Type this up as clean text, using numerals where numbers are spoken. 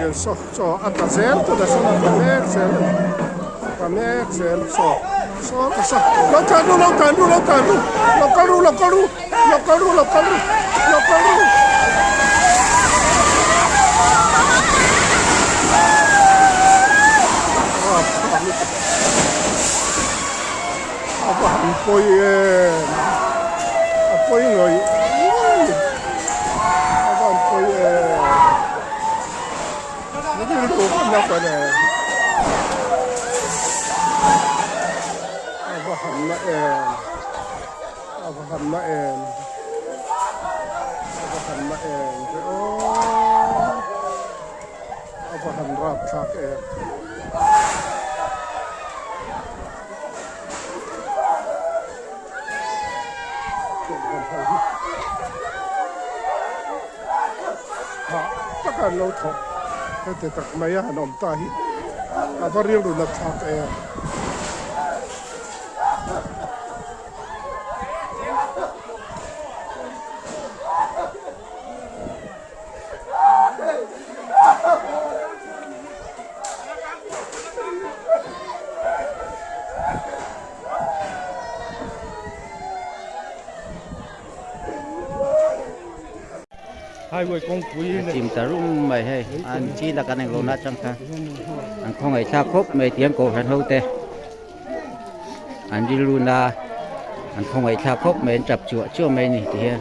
Saw chaw a tla zel tunah sawn a tla mek zel a ni a tla mek zel chaw saw ka saw lo tlan ru lo tlan ru lo tlan ru lo kal ru lo kal ru lo kal ru lo kal ru lo kal ru. A va han pawi em a pawi ngawih ngawih a va han pawi em rilru ka na ka ne a va han na em a va han na em a va han na em ve aw a va han rapthlak em. Hah taka an lo thawk heti tak mai a han awm ta hi a va rilru nat thlak em. Chim ta rum mai hei an chi la kan englo na chang kha an khawngaih thlak khawp mai tiang kohhran ho te an rilru na an khawngaih thlak khawp mai an tap chuah chuah mai a ni ti hian.